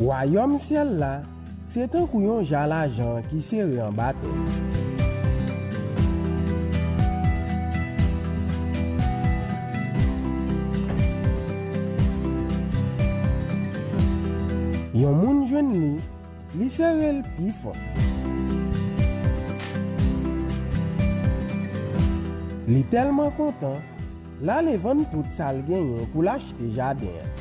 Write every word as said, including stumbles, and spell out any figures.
Wayòm syèl la se tankou yon ja lajan ki sere anba tè. Yon moun jwenn li, li sere l pi fò. Li tèlman kontan, l ale vann tout sa l genyen pou l achte jaden an.